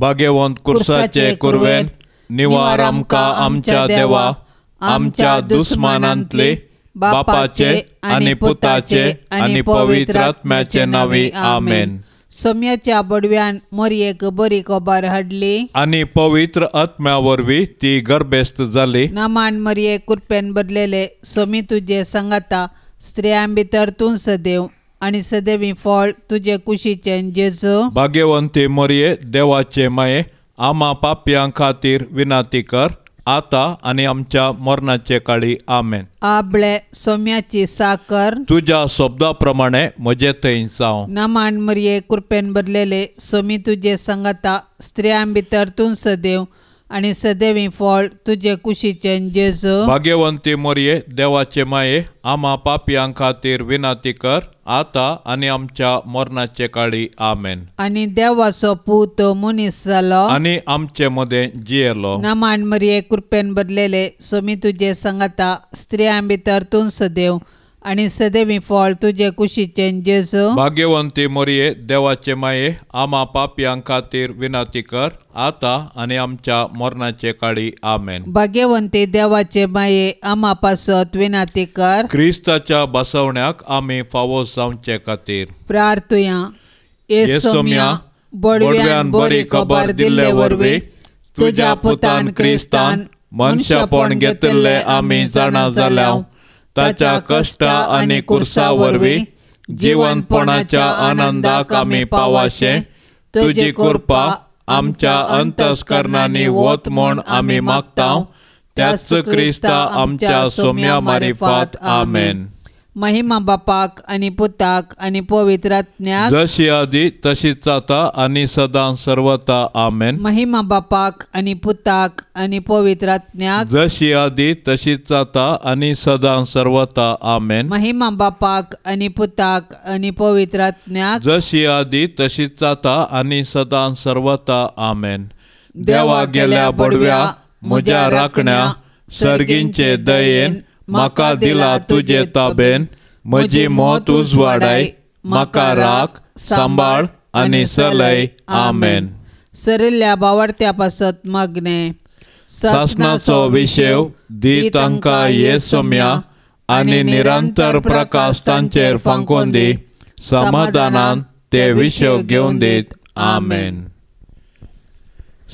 भाग्यवंत कुर्साचे कुर्वेन निवार आमकां आमच्या देवा आमच्या दुस्मानांतले बापाचे आनी पुताचे आनी पवित्र आत्म्याचे नांवी आमेन. सोम्याच्या बडव्यान मोरयेक बरी खबर हाडली आनी पवित्र आत्म्या वरवीं ती गर्भेस्त जाली. नामान मरये कुरपेन बदलेले सोमी तुजे सांगाता स्त्रियां भितर तूं सदैव आनी सदैवी फळ तुजे कुशीचें जेजू. भाग्यवंती मरये देवाचे माये आमा पापयां खातीर विनंती कर आता आनी आमच्या मरणाचे काळी आमेन. आबळे सोम्याची साकर तुज्या शब्दा प्रमाणे म्हजे थंय जावं. नामान मरये कुरपेन भरलेले सोमी तुजे सांगाता स्त्रियां भितर तूं सदैव आनी सदैवी फळ तुजे कुशीचें जेजू. भाग्यवंती मरये देवाचे माये आमा पापयां खातीर विनंती कर आता आनी आमच्या मरणाचे काळी आमेन. आनी देवाचो पूत मनीस जालो आनी आमचे मदें जियेलो. नामान मरये कुरपेन भरलेले सोमी तुजे सांगाता स्त्रियां भितर तूं सदैव आनी सदैवी फळ तुजे कुशीचें जेजू. भाग्यवंती मरये देवाचे माये आमा पापयां खातीर विनंती कर आता आनी आमच्या मरणाचे काळी आमेन. भाग्यवंती देवाचे माये आमा पासत विनंती कर. क्रिस्ताच्या बसवण्याक आमी फावो जावचे खातीर प्रार्थुया. ये सोम्या बडव्यान बरी खबर दिल्ले वरवीं तुज्या पुतान क्रिस्तान मनशापण घेतिल्ले आमी जाणा जाल्या. ताच्या कश्टा आनी कुर्सा वरवीं जिवनपणाच्या आनंदाक आमी पावाशे तुजी कृपा आमच्या अंतस्करणांनी वत म्हूण आमी मागता. त्याच क्रिस्ता आमच्या सोम्या मारिफात आमेन. महिमा बापाक आनी पुताक आनी पवित्र आत्म्याक जशी आदी तशीच आता आनी सदां सर्वता आमेन. महिमा बापाक आनी पुताक आनी पवित्र आत्म्याक जशी आदी तशीच आता आनी सदां सर्वता आमेन. महिमा बापाक आनी पुताक आनी पवित्र आत्म्याक जशी आदी तशीच आता आनी सदां सर्वता आमेन. देवा गेल्या बडव्या म्हज्या राखण्या सर्गींचे दयेन म्हाका दिला तुजे ताबेन. म्हजी मौत उजवाडाय म्हाका राख सांबाळ आनी सलय आमेन. सरिल्ल्या बावडत्या पासत मागणे. सासणाचो विशेव दी तांकां ये सोम्या आनी निरंतर प्रकाश तांचेर फांकोवन दी. समाधानान ते विशेव घेवन दीत आमेन.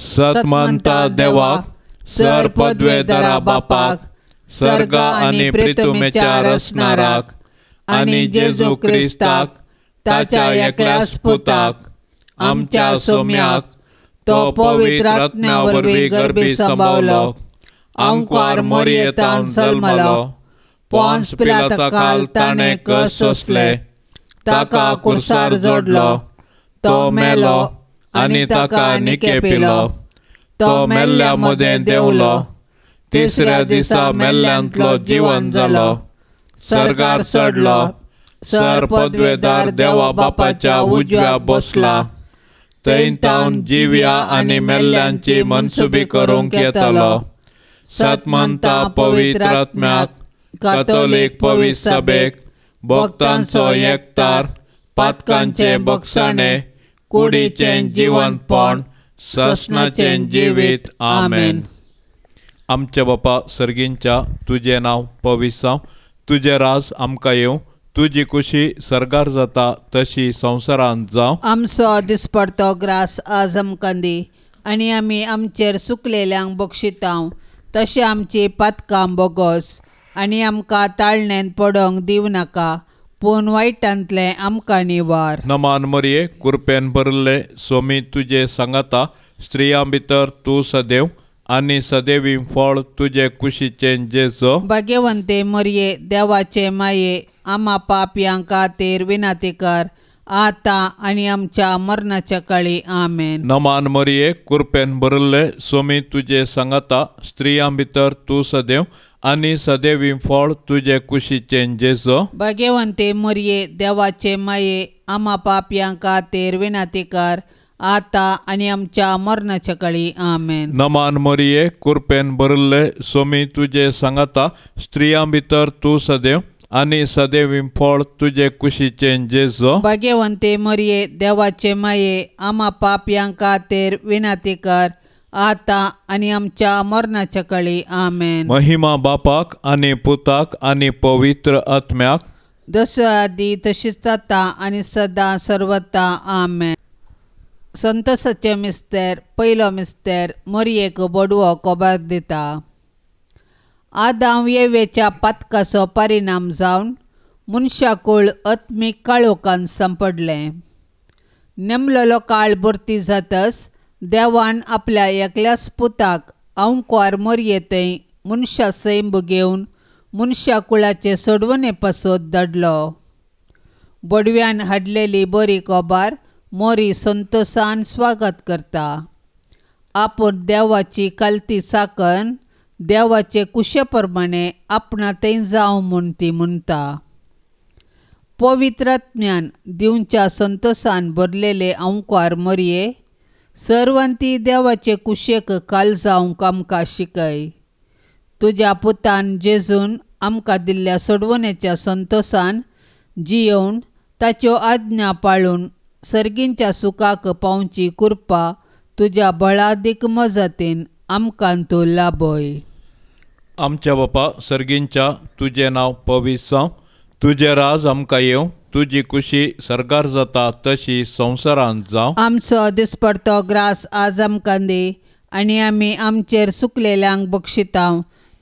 सतमंता देवाक सर पदवेदारा बापाक सर्गा आनी प्रितुमेच्या रचणाराक आनी जेजू क्रिस्ताक ताच्या एकल्याच पुताक आमच्या सोम्याक तो पवित्र आत्म्या वरवीं गर्भी संभावलो आंकवार मोरयेतावन जल्मलो पोन्स पिलाता काल ताणें कस सोंसले ताका कुर्सार जोडलो तो मेलो आनी ताका निकेपिलो तो मेल्ल्या मदें देंवलो तिसऱ्या दिसा मेल्ल्यांतलो जिवन जालो सर्गार चडलो सर पदवेदार देवा बापाच्या उजव्या बसला थंय तावन जिव्या आनी मेल्ल्यांची मनसुबी करूंक येतलो. सतमंता पवित्र आत्म्याक कातोलीक पवित्र सभेक भक्तांचो एकतार पातकांचें बक्षाणें कुडीचें जिवनपण ससनाचें जिवीत आमेन. आमच्या बापा सर्गींच्या तुजें नांव पवित्र जावं, तुजें राज आमकां येवं, तुजी कुशी सर्गार जाता तशी संवसारांत जावं. आमचो दिसपडतो ग्रास आज आमकां दी आनी आमी आमचेर सुकलेल्यांक बक्षितांव तशें आमची पातकां बोगोस आनी आमकां ताळणेन पडोंक दिवं नाका पूण वायटांतलें आमकां निवार. नमान मरये कुरपेन भरिल्ले सोमी तुजे सांगाता स्त्रियां भितर तूं सदैव आनी सदैवी फळ तुजे कुशीचें जेजो. भाग्यवंते मरये देवाचे माये आमा पापयां खातीर विनंती कर आतां आनी आमच्या मरणाच्या काळी आमेन. नमान मरये कुरपेन भरिल्ले सोमी तुजे सांगाता स्त्रियां भितर तूं सदैव आनी सदैवी फळ तुजे कुशीचें जेजो. भाग्यवंते मरये देवाचे माये आमा पापयां खातीर विनंती कर आतां आनी आमच्या मरणाच्या काळी आमेन. नमान मरये कुरपेन भरिल्ले सोमी तुजे सांगाता स्त्रियां भितर तूं सदैव आनी सदैवी फळ तुजे कुशीचें जेजो। भाग्यवंते मरिये देवाचे माये आमा पापयां खातीर विनंती कर आतां आनी आमच्या मरणाच्या काळी आमेन। महिमा बापाक आनी पुताक आनी पवित्र आत्म्याक, जसो आदी तशीच आतां आनी सदां सर्वता आमेन। संतोषाचे मिस्तेर पयलो मिस्तेर मरियेक बडवो खबर दिता। आदाम येवेच्या पातकाचो परिणाम जावन मनशाकूळ आत्मीक काळोखान सांपडलें। नेमलेलो काळ भरती जातच देवान आपल्या एकल्याच पुताक अंकुर मरये थंय मनशा सैंब घेवन मनशाकुळाचे सोडवणे पासत धाडलो। बडव्यान हाडलेली बरी खबर मोरी संतोषान स्वागत करता। आपूण देवाची कालती चाकन देवाचे कुशे प्रमाणे आपणा थंय जावं म्हूण ती म्हणटा। पवित्र ज्ञान दिवच्या संतोषान भरलेले अंकुर मरये सर्वांती देवाचे कुशेक काल जावंक आमकां शिकय। तुज्या पुतान जेजून आमकां दिल्ल्या सोडवणेच्या संतोषान जियोवन ताच्यो आज्ञा पाळून सर्गींच्या सुखाक पावची कृपा तुज्या बळादीक मजतीन आमकां तूं लाभय। आमच्या बापा सर्गींच्या तुजें नांव पवित्र जावं, तुजें राज आमकां येवं, तुजी कुशी सर्गार जाता तशी संवसारांत जावं। आमचो दिसपडतो ग्रास आज आमकां दी आनी आमी आमचेर सुकलेल्यांक बक्षिता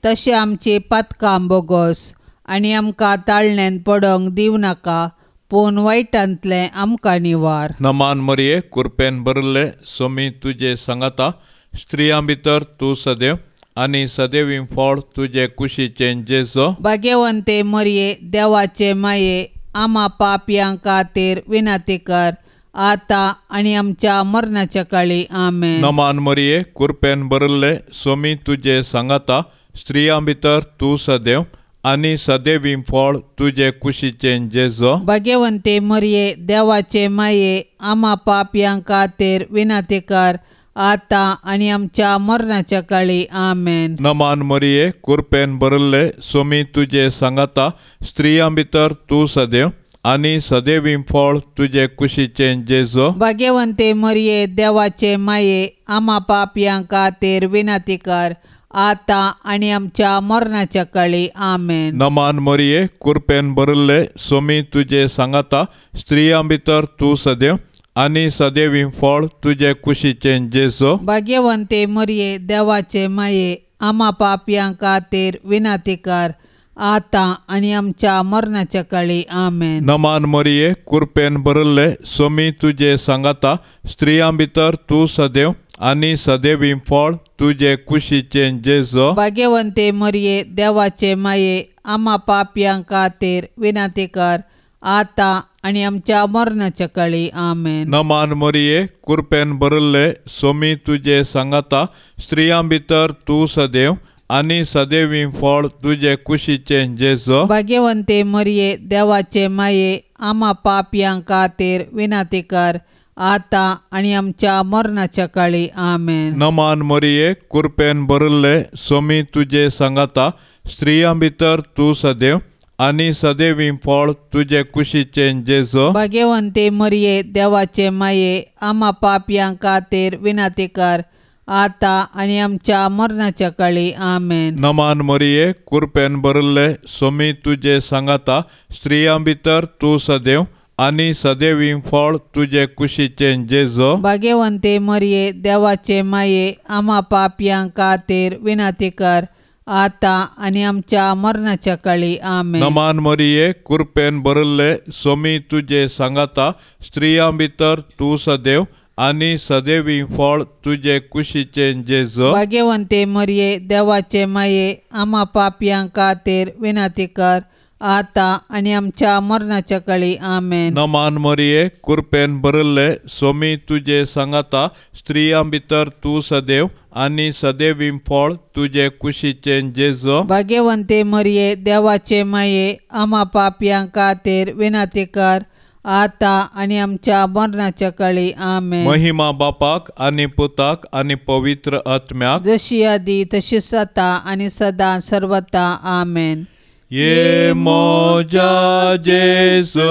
तशें आमची पातकां बोगोस आनी आमकां ताळण्यान पडोंक दिवं नाका पूण वायटांतलें आमकां निवार। नमान मरिये कुरपेन भरिल्ले सोमी तुजे सांगाता, स्त्रियां भितर तूं सदैव आनी सदैवी फळ तुजे कुशीचें जेजो। भाग्यवंते मरिये देवाचे माये आमा पापयां खातीर विनंती कर आतां आनी आमच्या मरणाच्या काळी आमेन। नमान मरिये कुरपेन भरिल्ले सोमी तुजे सांगाता, स्त्रियां भितर तूं सदैव आनी सदैवी फळ तुजे कुशीचें जेजो। भाग्यवंते मरिये देवाचे माये आमा पापयां खातीर विनंती कर आतां आनी आमच्या मरणाच्या काळी आमेन। नमान मरिये कुरपेन भरिल्ले सोमी तुजे सांगाता, स्त्रियां भितर तूं सदैव आनी सदैवी फळ तुजे कुशीचें जेजो। भाग्यवंते मरिये देवाचे माये आमा पापयां खातीर विनंती कर आतां आनी आमच्या मरणाच्या काळी आमेन। नमान मरिये कुरपेन भरिल्ले सोमी तुजे सांगाता, स्त्रियां भितर तूं सदैव आनी सदैवी फळ तुजे कुशीचें जेजो। भाग्यवंते मरिये देवाचे माये आमा पापयां खातीर विनंती कर आतां आनी आमच्या मरणाच्या काळी आमेन। नमान मरिये कुरपेन भरिल्ले सोमी तुजे सांगाता, स्त्रियां भितर तूं सदैव आनी सदैवी फळ तुजे कुशीचें जेजो। भाग्यवंते मरिये देवाचे माये आमा पापयां खातीर विनंती कर आतां आनी आमच्या मरणाच्या काळी आमेन। नमान मरिये कुरपेन भरिल्ले सोमी तुजे सांगाता, स्त्रियां भितर तूं सदैव आनी सदैवी फळ तुजे कुशीचें जेजो। भाग्यवंते मरिये देवाचे माये आमा पापयां खातीर विनंती कर आतां आनी आमच्या मरणाच्या काळी आमेन। नमान मरिये कुरपेन भरिल्ले सोमी तुजे सांगाता, स्त्रियां भितर तूं सदैव आनी सदैवी फळ तुजे कुशीचें जेजो। भाग्यवंते मरिये देवाचे माये आमा पापयां खातीर विनंती कर आतां आनी आमच्या मरणाच्या काळी आमेन। नमान मरिये कुरपेन भरिल्ले सोमी तुजे सांगाता, स्त्रियां भितर तूं सदैव आनी सदैवी फळ तुजे कुशीचें जेजो। भाग्यवंते मरिये देवाचे माये आमा पापयां खातीर विनंती कर आतां आनी आमच्या मरणाच्या काळी आमेन। नमान मरिये कुरपेन भरिल्ले सोमी तुजे सांगाता, स्त्रियां भितर तूं सदैव आनी सदैवी फळ तुजे कुशीचें जेजो। भाग्यवंते मरिये देवाचे माये आमा पापयां खातीर विनंती कर आतां आनी आमच्या मरणाच्या काळी आमेन। नमान मरिये कुरपेन भरिल्ले सोमी तुजे सांगाता, स्त्रियां भितर तूं सदैव आनी सदैवी फळ तुजे कुशीचें जेजो। भाग्यवंते मरिये देवाचे माये आमा पापयां खातीर विनंती कर आतां आनी आमच्या मरणाच्या काळी आमेन। महिमा बापाक आनी पुताक आनी पवित्र आत्म्याक, जशी आदी तशी आतां आनी सदां सर्वता आमेन। ये मोजा जेजू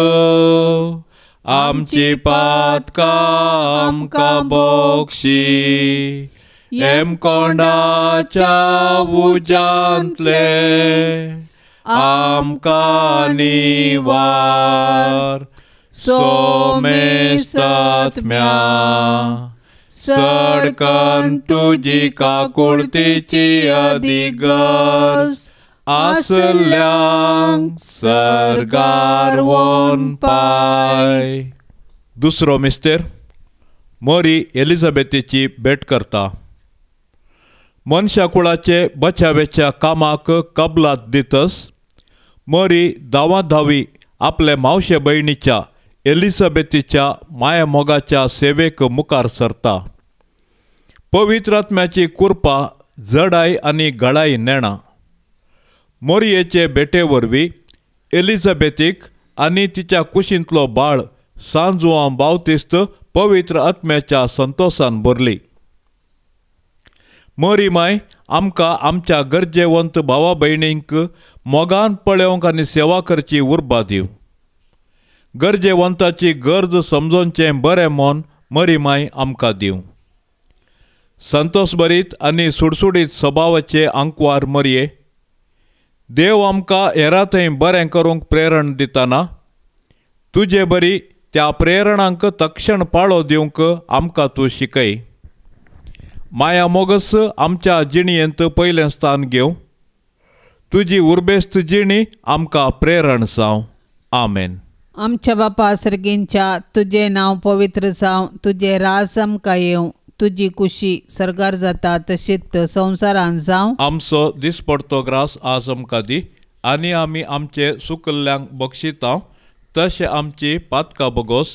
आमची पातकां आमकां बक्षी हेमकोंडाच्या उज्यांतले आमकां निवार सोमेस्तात्म्या सडकन तुजी काकुळतीची अधिगज आसल्यांक सर्गार वोन पाय. दुसरो मिस्तेर मोरी एलिझाबेथीची भेट करता. मनशा कुळाचे बचावेच्या कामाक कबलात दितस मोरी धांवाधावी आपले मावशे भयणीच्या एलिझाबेथीच्या मायामोगाच्या सेवेक मुखार सरता. पवित्र आत्म्याची कृपा जडाय आनी गळाय नेणा. मोरयेचे भेटे वरवीं एलिझाबेथीक आनी तिच्या कुशींतलो बाळ सांजुआं बावतिस्त पवित्र आत्म्याच्या संतोसान भरली. मोरी माय आमकां आमच्या गरजेवंत भावा भयणींक मोगान पळोवंक आनी सेवा करची उर्बा दिवं. गरजेवंताची गरज समजोवचें बरें मन मरी माय आमकां दिवं. संतोषभरीत आनी सुडसुडीत सभावाचे आंकवार मरये देव आमकां हेरा थंय बरें करूंक प्रेरण दितना तुजे बरी त्या प्रेरणांक तक्षण पाळो दिवंक आमकां तूं शिकय. माया मोगस आमच्या जिणेंत पयलें स्थान घेवं. तुजी उर्बेस्त जिणी आमकां प्रेरण जावं. आमेन. आमच्या बापा सर्गींच्या तुजें नांव पवित्र जावं, तुजें राज आमकां येवं, तुजी कुशी सर्गार जाता तशीच संवसारान जावं. आमचो दिसपडतो ग्रास आज आमकां दी आनी आमी आमचे सुकल्ल्यांक बक्षिता तशें आमची पातकां बगोस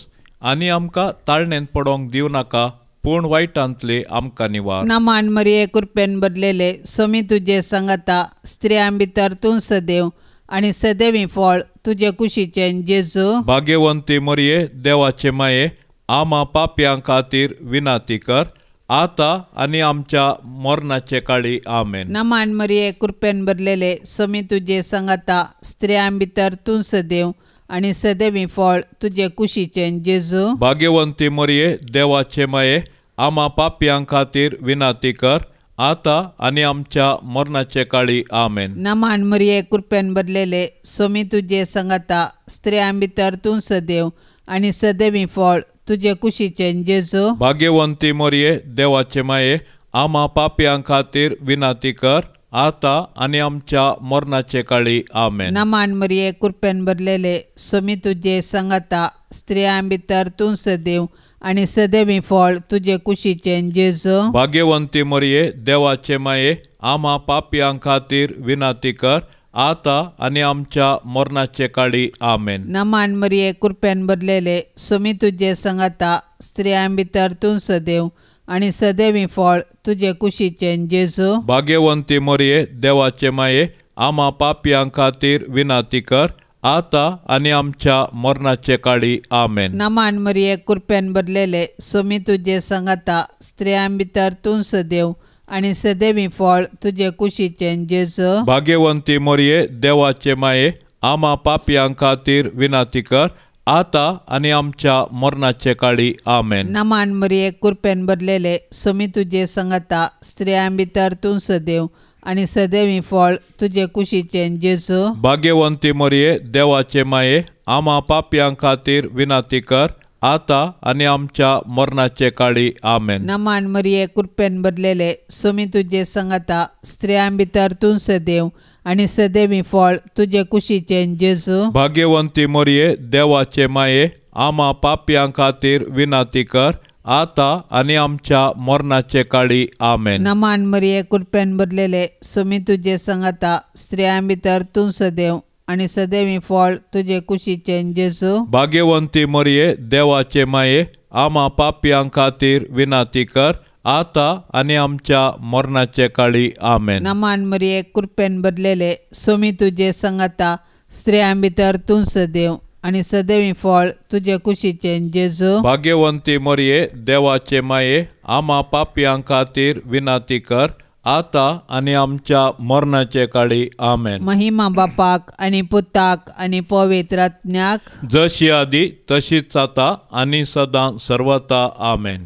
आनी आमकां ताळणेंत पडोवंक दिवं नाका पूण वायटांतली आमकां निवार. नमान मरिये कृपेन भरलेले सोमी तुजे संगता, स्त्रियां भितर तूं सदैव आनी सदैवी फळ तुजे कुशीचें जेजू. भाग्यवंती मरिये देवाचे माये आमा पापयां खातीर विनाती कर आतां आनी आमच्या मरणाचे काळी. आमेन. नमान मरिये कृपेन भरलेले सोमी तुजे संगता, स्त्रियां भितर तूं सदैव आनी सदैवी फळ तुजे कुशीचें जेजू. भाग्यवंती मरिये देवाचे माये आमा पापयां खातीर विनाती कर आतां आनी आमच्या मरणाचे काळी. आमेन. नमान मरिये कृपेन भरलेले सोमी तुजे संगता, स्त्रियां भितर तूं सदैव आनी सदैवी फळ तुजे कुशीचें जेजू. भाग्यवंती मरिये देवाचे माये आमा पापयां खातीर विनाती कर आतां आनी आमच्या मरणाचे काळी. आमेन. नमान मरिये कृपेन भरलेले सोमी तुजे संगता, स्त्रियां भितर तूं सदैव आनी सदैवी फळ तुजे कुशीचें जेजू. भाग्यवंती मरिये देवाचे माये आमा पापयां खातीर विनाती कर आतां आनी आमच्या मरणाचे काळी. आमेन. नमान मरिये कृपेन भरलेले सोमी तुजे संगता, स्त्रियां भितर तूं सदैव आनी सदैवी फळ तुजे कुशीचें जेजू. भाग्यवंती मरिये देवाचे माये आमा पापयां खातीर विनाती कर आतां आनी आमच्या मरणाचे काळी. आमेन. नमान मरिये कृपेन भरलेले सोमी तुजे संगता, स्त्रियां भितर तूं सदैव आनी सदैवी फळ तुजे कुशीचें जेजू. भाग्यवंती मरिये देवाचे माये आमा पापयां खातीर विनाती कर आतां आनी आमच्या मरणाचे काळी. आमेन. नमान मरिये कृपेन भरलेले सोमी तुजे संगता, स्त्रियां भितर तूं सदैव आनी सदैवी फळ तुजे कुशीचें जेजू. भाग्यवंती मरिये देवाचे माये आमा पापयां खातीर विनाती कर आतां आनी आमच्या मरणाचे काळी. आमेन. नमान मरिये कृपेन भरलेले सोमी तुजे संगता, स्त्रियां भितर तूं सदैव आनी सदैवी फळ तुजे कुशीचें जेजू. भाग्यवंती मरिये देवाचे माये आमा पापयां खातीर विनाती कर आतां आनी आमच्या मरणाचे काळी. आमेन. नमान मरिये कृपेन भरलेले सोमी तुजे संगता, स्त्रियां भितर तूं सदैव आनी सदैवी फळ तुजे कुशीचें जेजू. भाग्यवंती मरिये देवाचे माये आमा पापयां खातीर विनाती कर आतां आनी आमच्या मरणाचे काळी. आमेन. नमान मरिये कृपेन भरलेले सोमी तुजे संगता, स्त्रियां भितर तूं सदैव आनी सदैवी फळ तुजे कुशीचें जेजू. भाग्यवंती मरिये देवाचे माये आमा पापयां खातीर विनाती कर आतां आनी आमच्या मरणाचे काळी. आमेन. महिमा बापाक आनी पुताक आनी पवित्र आत्म्याक, जशी आदी तशीच आतां आनी सदां सर्वता. आमेन.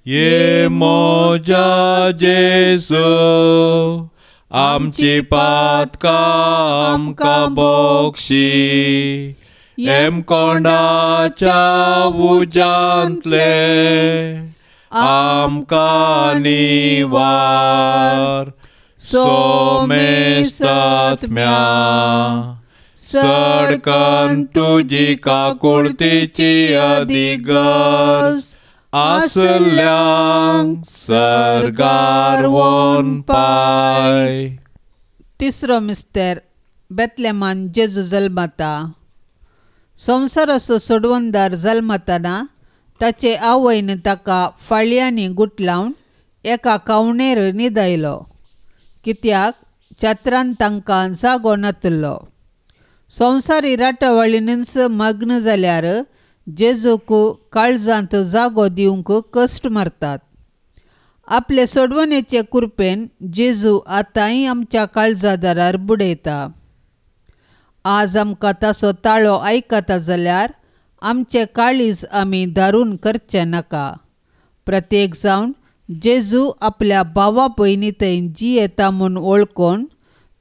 ये मोजा जेजू आमची पातकां आमकां बोक्षी, हेमकोंडाच्या उज्यांतले आमकां निवार. सोमेसत्म्या सडकन तुजी काकुळतीची अधिगज आसल्यांक सर्गार वोन पाय. तिसरो मिस्तेर बेतलेमान जेजू जल्मता. संवसाराचो सोडवणदार जल्मतना ताचे आवयन ताका फाळयांनी गुटलावन एका कावणेर न्हिदयलो, कित्याक छत्रान तांकां जागो नातलो. संवसारी राटावळीनच मग्न जाल्यार जेजूक काळजांत जागो दिवंक कश्ट मारतात. आपले सोडवणेचे कृपेन जेजू आतांय आमच्या काळजादारार बुडयता. आज आमकां ताचो ताळो आयकता जाल्यार आमचे काळीज आमी धारून करचें नाका. प्रत्येक जावन जेजू आपल्या भावा भयणी थंय जियेता म्हूण वळखून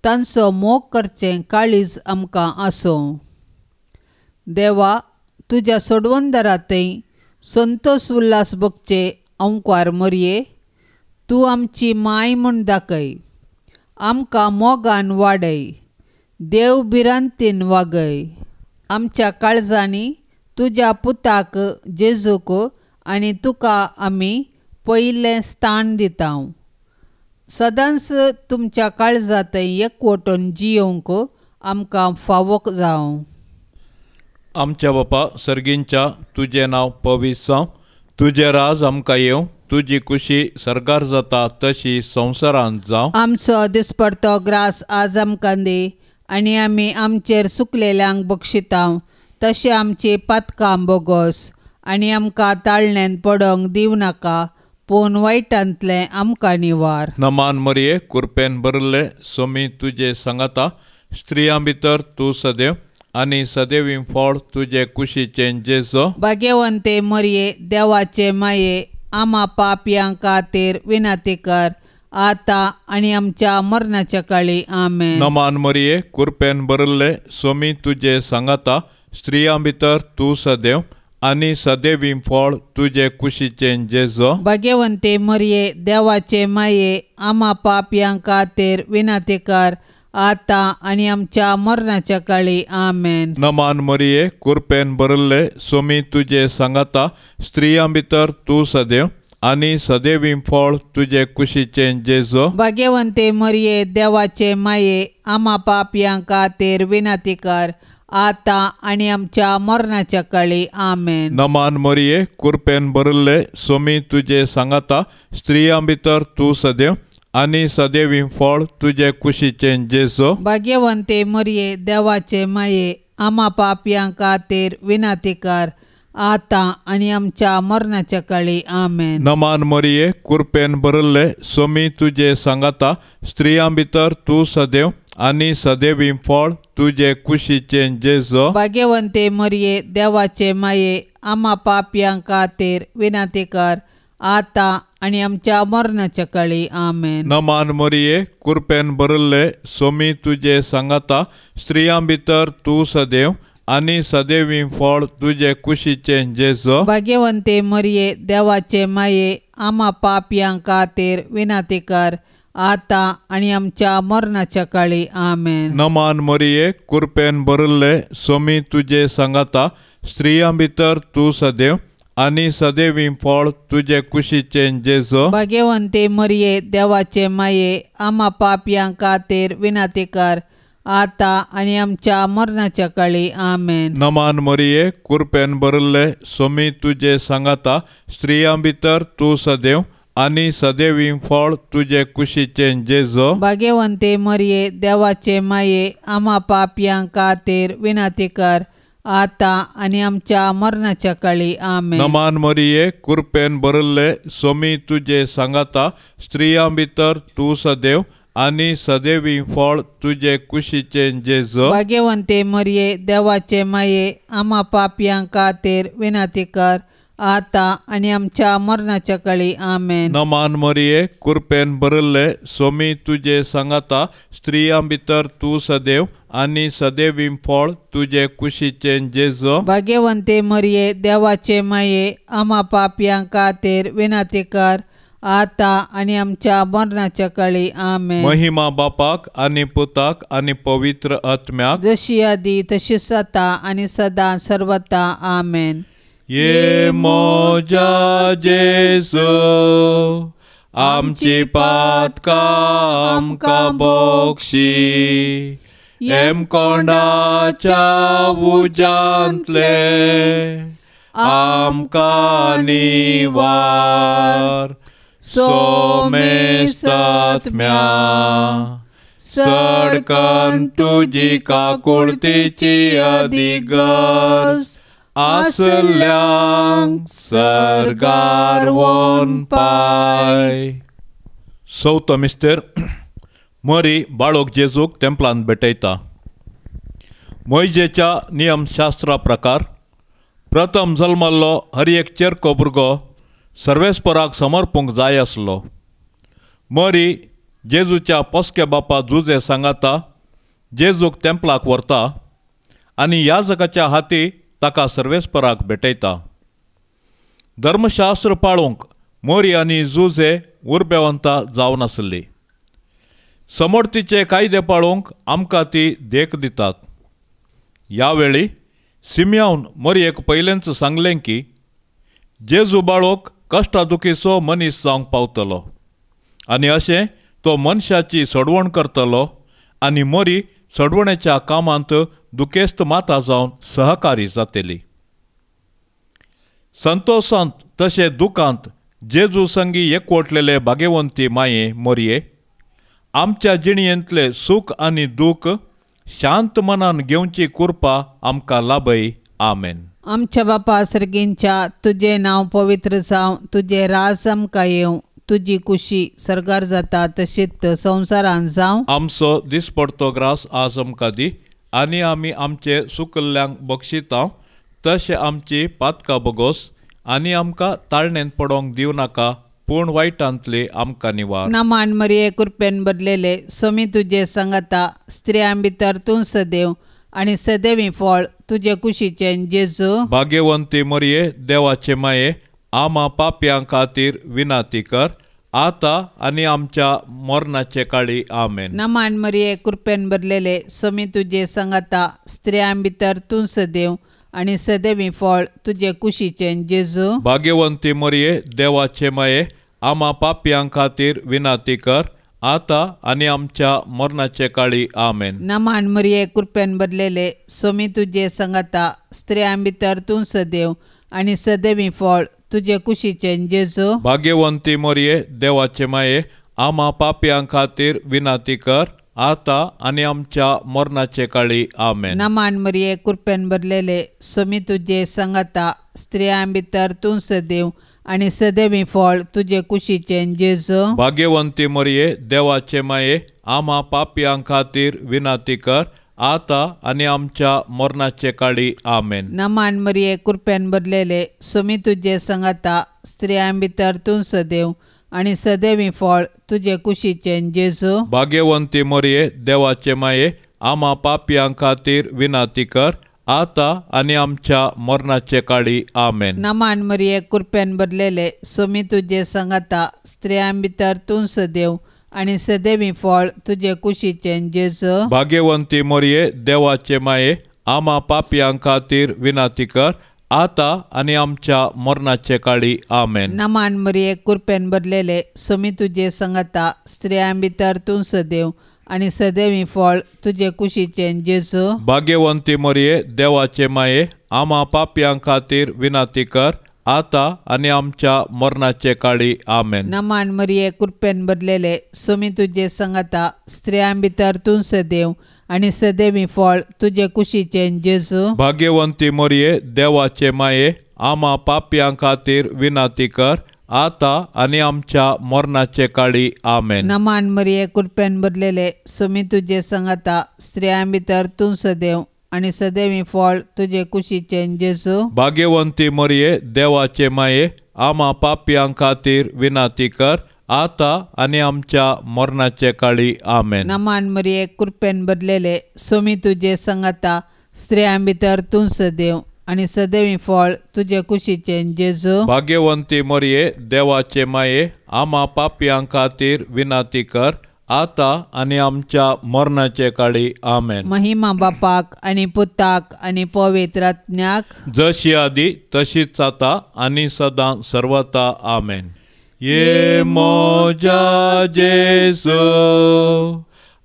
तांचो मोग करचें काळीज आमकां आसूं. देवा, तुज्या सोडवणदारा थंय संतोष उल्हास भोगचे अंकवार मोरये तूं आमची माय म्हूण दाखय. आमकां मोगान वाडय, देव भिरांतीन वागय. आमच्या काळजांनी तुज्या पुताक जेजूक आनी तुका आमी पयलें स्थान दिता. सदांच तुमच्या काळजांत एकवटून जियोवंक आमकां फावो जावं. आमच्या बापा सर्गींच्या, तुजें नांव पवित्र जावं, तुजें राज आमकां येवं, तुजी कुशी सर्गार जाता तशी संवसारांत जावं. आमचो दिसपडतो ग्रास आज आमकां दी आनी आमी आमचेर सुकलेल्यांक बक्षिता तशें आमची पातकां बोगोस आनी आमकां ताळण्यान पडोंक दिवं नाका, पूण वायटांतलें आमकां निवार. नमान मरये, कुरपेन भरिल्ले सोमी तुजे सांगाता, स्त्रियां भितर तूं सदैव आनी सदैवी फळ तुजे कुशीचें जेजो. भाग्यवंते मरये, देवाचे माये, आमा पापयां खातीर विनंती कर आतां आनी आमच्या मरणाच्या काळी. आमेन. नमान मरये, कुरपेन भरिल्ले सोमी तुजे सांगाता, स्त्रियां भितर तूं सदैव आनी सदैवी फळ तुजे कुशीचें जेजो. भाग्यवंते मरये, देवाचे माये, आमा पापयां खातीर विनंती कर आतां आनी आमच्या मरणाच्या काळी. आमेन. नमान मरये, कुरपेन भरिल्ले सोमी तुजे सांगाता, स्त्रियां भितर तूं सदैव आनी सदैवी फळ तुजे कुशीचें जेजो. भाग्यवंते मरये, देवाचे माये, आमा पापयां खातीर विनंती कर आतां आनी आमच्या मरणाच्या काळी. आमेन. नमान मरये, कुरपेन भरिल्ले सोमी तुजे सांगाता, स्त्रियां भितर तूं सदैव आनी सदैवी फळ तुजे कुशीचें जेजो. भाग्यवंते मरये, देवाचे माये, आमा पापयां खातीर विनंती कर आतां आनी आमच्या मरणाच्या काळी. आमेन. नमान मरये, कुरपेन भरिल्ले सोमी तुजे सांगाता, स्त्रियां भितर तूं सदैव आनी सदैवी फळ तुजे कुशीचें जेजो. भाग्यवंते मरये, देवाचे माये, आमा पापयां खातीर विनंती कर आतां आनी आमच्या मरणाच्या काळी. आमेन. नमान मरये, कुरपेन भरिल्ले सोमी तुजे सांगाता, स्त्रियां भितर तूं सदैव आनी सदैवी फळ तुजे कुशीचें जेजो. भाग्यवंते मरये, देवाचे माये, आमा पापयां खातीर विनंती कर आतां आनी आमच्या मरणाच्या काळी. आमेन. नमान मरये, कुरपेन भरिल्ले सोमी तुजे सांगाता, स्त्रियां भितर तूं सदैव आनी सदैवी फळ तुजे कुशीचें जेजो. भाग्यवंते मरये, देवाचे माये, आमा पापयां खातीर विनंती कर आतां आनी आमच्या मरणाच्या काळी. आमेन. नमान मरये, कुरपेन भरिल्ले सोमी तुजे सांगाता, स्त्रियां भितर तूं सदैव आनी सदैवी फळ तुजे कुशीचें जेजो. भाग्यवंते मरये, देवाचे माये, आमा पापयां खातीर विनंती कर आतां आनी आमच्या मरणाच्या काळी. आमेन. नमान मरिये, कृपेन भरिल्ले, सोमी तुजे सांगाता, स्त्रियां भितर तूं सदैव आनी सदैवी फळ तुजे कुशीचें जेजू. भाग्यवंते मरिये, देवाचे माये, आमा पापयां खातीर विनंती कर, आतां आनी आमच्या मरणाच्या काळी. आमेन. नमान मरिये, कृपेन भरिल्ले, सोमी तुजे सांगाता, स्त्रियां भितर तूं सदैव आनी सदैवी फळ तुजे कुशीचें जेजू. भाग्यवंते मरिये, देवाचे माये, आमा पापयां खातीर विनंती कर, आतां आनी आमच्या मरणाच्या काळी. आमेन. महिमा बापाक आनी पुताक आनी पवित्र आत्म्याक, जशी आदी तशीच आतां आनी सदां सर्वता. आमेन. ये मोजा जेजू, आमची पातकां आमकां बक्षी, हेमकोंडाच्या उज्यांतले आमकां निवार, सोमेस्तात्म्या सडकन तुजी काकुळतीची अधिगज आसल्यांक सर्गार वोन पाय. चवथो मिस्तेर. मरी बाळोक जेजूक तेंपलान भेटयता. मोयजेच्या नियमशास्त्रा प्रकार प्रथम जल्मल्लो हर एक चेरको भुरगो सर्वेस्पराक समर्पूंक जाय आसलो. मरी जेजूच्या पोसक्या बापा जुजे सांगाता जेजूक तेंपलाक व्हरता आनी याजकाच्या हाती ताका सर्वेस्पराक भेटयता. धर्मशास्त्र पाळूंक मोरी आनी जुजे उर्बेवंता जावन आसली. समर्थीचे कायदे पाळूंक आमकां ती देख दितात. ह्या वेळी सिमयान मोरयेक पयलेंच सांगलें की जेजू बाळोक कश्टादुखीचो मनीस जावंक पावतलो आनी अशें तो मनशाची सोडवण करतलो आनी मोरी सोडवणेच्या कामांत दुखेस्त माता जावन सहकारी जातली. संतोशांत तशें दुखांत जेजू संगी एकवटलेले भाग्यवंती माये मोरये आमच्या जिणयेंतले सूख आनी दूख शांत मनान घेवची कृपा आमकां लाभय. आमेन. आमच्या बापा सर्गींच्या, तुजें नांव पवित्र जावं, तुजें राज आमकां येवं, तुजी कुशी सर्गार जाता तशीच संवसारान जावं. आमचो दिसपडतो ग्रास आज आमकां दी आनी आमी आमचे सुकल्ल्यांक बक्षिता तशें आमची पातकां बोगोस आनी आमकां ताळणेंत पडोवंक दिवं नाका, पूण वायटांतली आमकां निवार. नमान मरिये, कृपेन भरलेले, सोमी तुजे सांगाता, स्त्रियां भितर तूं सदैव आनी सदैवी फळ तुजे कुशीचें जेजू. भाग्यवंती मरिये, देवाचे माये, आमा पापयां खातीर विनंती कर, आतां आनी आमच्या मरणाचे काळी. आमेन. नमान मरिये, कृपेन भरलेले, सोमी तुजे सांगाता, स्त्रियां भितर तूं सदैव आनी सदैवी फळ तुजे कुशीचें जेजू. भाग्यवंती मरिये, देवाचे माये, आमा पापयां खातीर विनंती कर, आतां आनी आमच्या मरणाचे काळी. आमेन. नमान मरिये, कृपेन भरलेले, सोमी तुजे सांगाता, स्त्रियां भितर तूं सदैव आनी सदैवी फळ तुजे कुशीचें जेजू. भाग्यवंती मरिये, देवाचे माये, आमा पापयां खातीर विनंती कर, आतां आनी आमच्या मरणाचे काळी. आमेन. नमान मरिये, कृपेन भरलेले, सोमी तुजे सांगाता, स्त्रियां भितर तूं सदैव आनी सदैवी फळ तुजे कुशीचें जेजू. भाग्यवंती मरिये, देवाचे माये, आमा पापयां खातीर विनंती कर, आतां आनी आमच्या मरणाचे काळी. आमेन. नमान मरिये, कृपेन भरलेले, सोमी तुजे सांगाता, स्त्रियां भितर तूं सदैव आनी सदैवी फळ तुजे कुशीचें जेजू. भाग्यवंती मरिये, देवाचे माये, आमा पापयां खातीर विनंती कर, आतां आनी आमच्या मरणाचे काळी. आमेन. नमान मरिये, कृपेन भरलेले, सोमी तुजे सांगाता, स्त्रियां भितर तूं सदैव आनी सदैवी फळ तुजे कुशीचें जेजू. भाग्यवंती मरिये, देवाचे माये, आमा पापयां खातीर विनंती कर, आतां आनी आमच्या मरणाचे काळी. आमेन. नमान मरिये, कृपेन भरलेले, सोमी तुजे सांगाता, स्त्रियां भितर तूं सदैव आनी सदैवी फळ तुजे कुशीचें जेजू. भाग्यवंती मरिये, देवाचे माये, आमा पापयां खातीर विनंती कर, आतां आनी आमच्या मरणाचे काळी. आमेन. नमान मरिये, कृपेन भरलेले, सोमी तुजे सांगाता, स्त्रियां भितर तूं सदैव आनी सदैवी फळ तुजे कुशीचें जेजू. भाग्यवंती मरिये देवाचे माये आमा पापयां खातीर विनंती कर आता आनी आमच्या मरणाचे काळी. आमेन. नमान मरिये कृपेन भरलेले सुमी तुजे संगता स्त्रियां भितर तूं सदैव आनी सदैवी फळ तुजे कुशीचें जेजू. भाग्यवंती मरिये देवाचे माये आमा पापयां खातीर विनंती कर आता आनी आमच्या मरणाचे काळी. आमेन. नमान मरिये कृपेन भरलेले सुमी तुजे संगता स्त्रियां भितर तूं सदैव आनी सदैवी फळ तुजे कुशीचें जेजू. भाग्यवंती मरिये देवाचे माये आमा पापयां खातीर विनंती कर आता आनी आमच्या मरणाचे काळी. आमेन. महिमा बापाक आनी पुताक आनी पवित्र आत्म्याक, जशी आदी तशीच आता आनी सदां सर्वता. आमेन. ये मोजा जेजू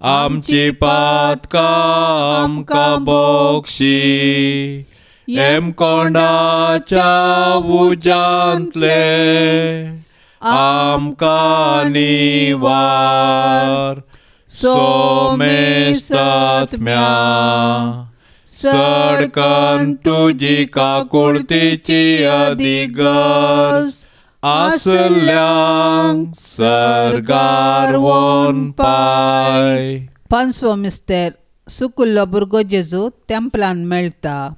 आमची पातकां आमकां बक्षी हेमकोंडाच्या उज्यांतले आमकां निवार. सोमेस्तात्म्या सडकन तुजी काकुळतीची अधिगज आसल्यांक सर्गार वोन पाय. पांचवो मिस्तेर सुकुल्लो भुरगो जेजू तेंपलान मेळटा.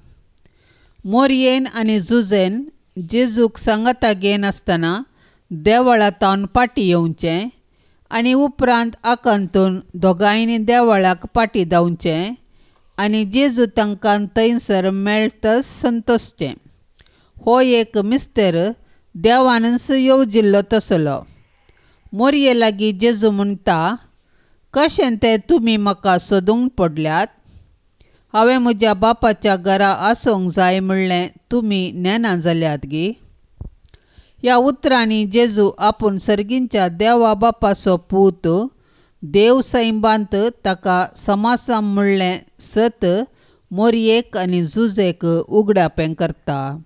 मोरयेन आनी जुजेन जेजूक सांगाता घेनासतना देवळांतावन पाटी येवचें आनी उपरांत आकांतून दोगांयनी देवळाक पाटी धांवचें आनी जेजू तांकां थंयसर मेळटच संतोशचें. हो एक मिस्तेर देवानच येवजिल्लो तसलो. मोरये लागीं जेजू म्हणटा, कशें तें तुमी म्हाका सोदूंक पडल्यात? हांवें म्हज्या बापाच्या घरा आसूंक जाय म्हणलें तुमी नेना जाल्यात गी? ह्या उतरांनी जेजू आपूण सर्गींच्या देवा बापाचो पूत, देव सैंबांत ताका समासाम म्हणलें सत मोरयेक आनी जुजेक उगडापें करता.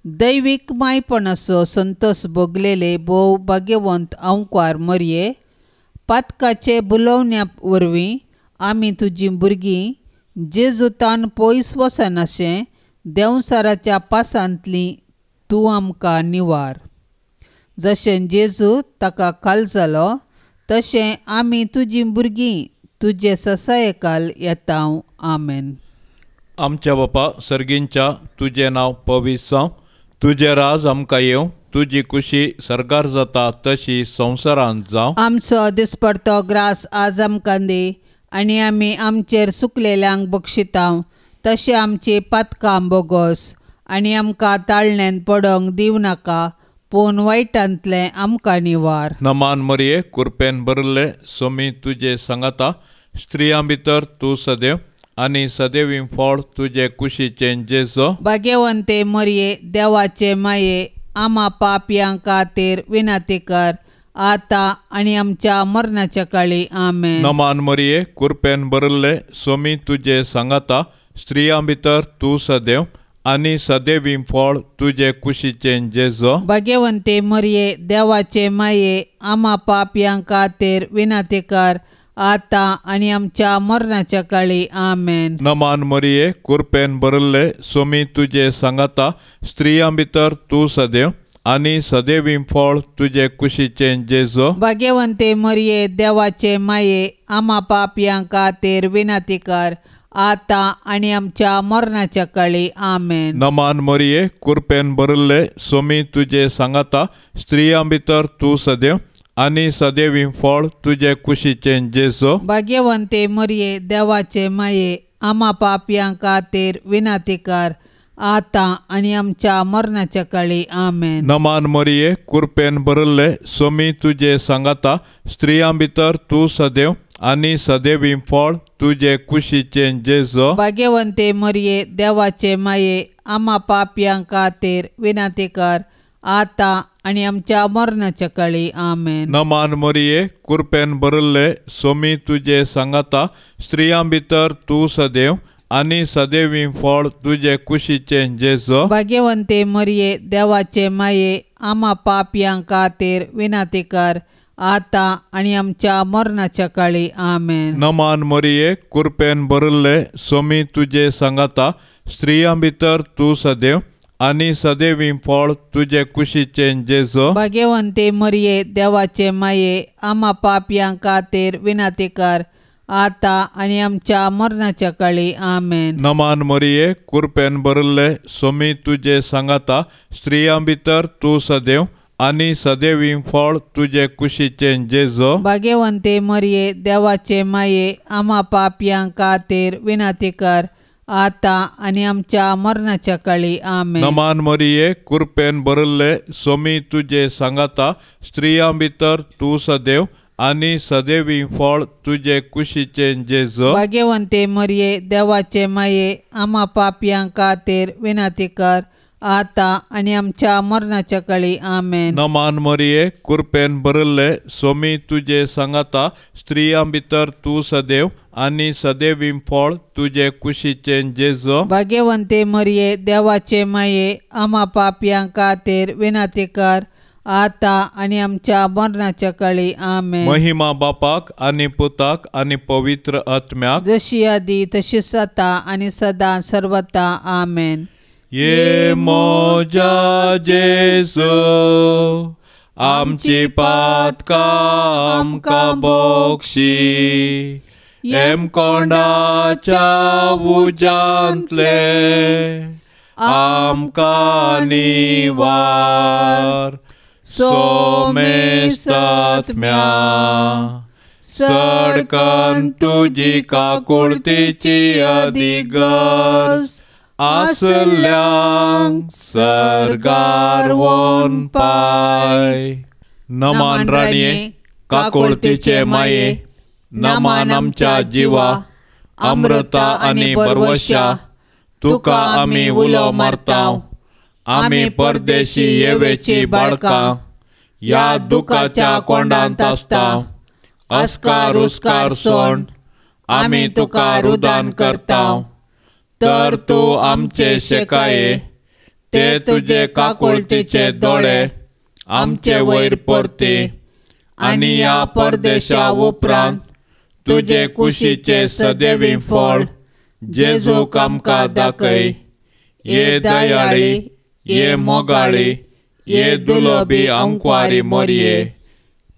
दैवीक मायपणाचो संतोष भोगलेले भोव भाग्यवंत अंकवार मोरये, पातकाचे बुलोवण्या वरवीं आमी तुजीं भुरगीं जेजूतान पयस वचनाशें देंवसाराच्या पासांतली तूं आमकां निवार. जशें जेजू ताका खाल जालो तशें आमी तुजीं भुरगीं तुजे ससायकाल येता. आमेन. आमच्या बापा सर्गींच्या तुजें नांव पवित्र जावं, तुजें राज आमकां येवं, तुजी कुशी सर्गार जाता तशी संवसारांत जावं. आमचो दिसपडतो ग्रास आज आमकां दी आनी आमी आमचेर सुकलेल्यांक बक्षिता तशें आमची पातकां बोगोस आनी आमकां ताळण्यान पडोंक दिवं नाका पूण वायटांतलें आमकां निवार. नमान मरिये कुरपेन भरिल्ले सोमी तुजे सांगाता स्त्रियां भितर तूं सदैव आनी सदैवी फळ तुजे कुशीचें जेजो. भाग्यवंते मरिये देवाचे माये आमा पापयां खातीर विनंती कर आता आनी आमच्या मरणाच्या काळी. आमेन. नमान मरिये कुरपेन भरिल्ले सोमी तुजे सांगाता स्त्रियां भितर तूं सदैव आनी सदैवी फळ तुजे कुशीचें जेजो. भाग्यवंते मरिये देवाचे माये आमा पापयां खातीर विनंती कर आता आनी आमच्या मरणाच्या काळी. आमेन. नमान मरिये कुरपेन भरिल्ले सोमी तुजे सांगाता स्त्रियां भितर तूं सदैव आनी सदैवी फळ तुजे कुशीचें जेजो. भाग्यवंते मरिये देवाचे माये आमा पापयां खातीर विनंती कर आता आनी आमच्या मरणाच्या काळी. आमेन. नमान मरिये कुरपेन भरिल्ले सोमी तुजे सांगाता स्त्रियां भितर तूं सदैव आनी सदैवी फळ तुजे कुशीचें जेजो. भाग्यवंते मरिये देवाचे माये आमा पापयां खातीर विनंती कर आता आनी आमच्या मरणाच्या काळी. आमेन. नमान मरिये कुरपेन भरिल्ले सोमी तुजे सांगाता स्त्रियां भितर तूं सदैव आनी सदैवी फळ तुजे कुशीचें जेजो. भाग्यवंते मरिये देवाचे माये आमा पापयां खातीर विनंती कर आता आनी आमच्या मरणाच्या काळी. आमेन. नमान मरिये कुरपेन भरिल्ले सोमी तुजे सांगाता स्त्रियां भितर तूं सदैव आनी सदैवी फळ तुजे कुशीचें जेजो. भाग्यवंते मरिये देवाचे माये आमा पापयां खातीर विनंती कर आतां आनी आमच्या मरणाच्या काळी. आमेन. नमान मरिये, कुरपेन भरिल्ले, सोमी तुजे सांगाता, स्त्रियां भितर तूं सदैव आनी सदैवी फळ तुजे कुशीचें जेजू. भाग्यवंती मरिये, देवाचे माये, आमा पापयां खातीर विनंती कर, आतां आनी आमच्या मरणाच्या काळी. आमेन. नमान मरिये, कुरपेन भरिल्ले, सोमी तुजे सांगाता, स्त्रियां भितर तूं सदैव आनी सदैवी फळ तुजे कुशीचें जेजू. भाग्यवंती मरिये, देवाचे माये, आमा पापयां खातीर विनंती कर, आतां आनी आमच्या मरणाच्या काळी. आमेन. नमान मरिये, कुरपेन भरिल्ले, सोमी तुजे सांगाता, स्त्रियां भितर तूं सदैव आनी सदैवी फळ तुजे कुशीचें जेजू. भाग्यवंती मरिये, देवाचे माये, आमा पापयां खातीर विनंती कर, आतां आनी आमच्या मरणाच्या काळी. आमेन. नमान मरिये, कुरपेन भरिल्ले, सोमी तुजे सांगाता, स्त्रियां भितर तूं सदैव आनी सदैवी फळ तुजे कुशीचें जेजू. भाग्यवंती मरिये, देवाचे माये, आमा पापयां खातीर विनंती कर, आतां आनी आमच्या मरणाच्या काळी. आमेन. महिमा बापाक आनी पुताक आनी पवित्र आत्म्याक, जशी आदी तशीच आतां आनी सदां सर्वता. आमेन. ये मोजा जेजू, आमची पातकां आमकां बक्षी, हेमकोंडाच्या उज्यांतले आमकां निवार. सोमेस्तात्म्या सडकन तुजी काकुळतीची अधिगज आसल्यांक सर्गार वोन पाय. नमान राणये, काकुळतीचे माये, नमान आमच्या जिवा, अमृता आनी बरवशा, तुका आमी उलो मारता. आमी परदेशी येवेची बाळकां, ह्या दुखाच्या कोंडांत आसता. अस्कार उस्कार सोंड आमी तुका रुदान करता. तर तूं आमचे शेकाये, ते तुजे काकुळतीचे दोळे आमचे वयर परती आनी ह्या परदेशा उपरांत तुजे कुशीचे सदैवी फळ जेजूक आमकां दाखय. ये दयाळी, ये मोगाळी, ये दुलोबी आंकवारी मोरये,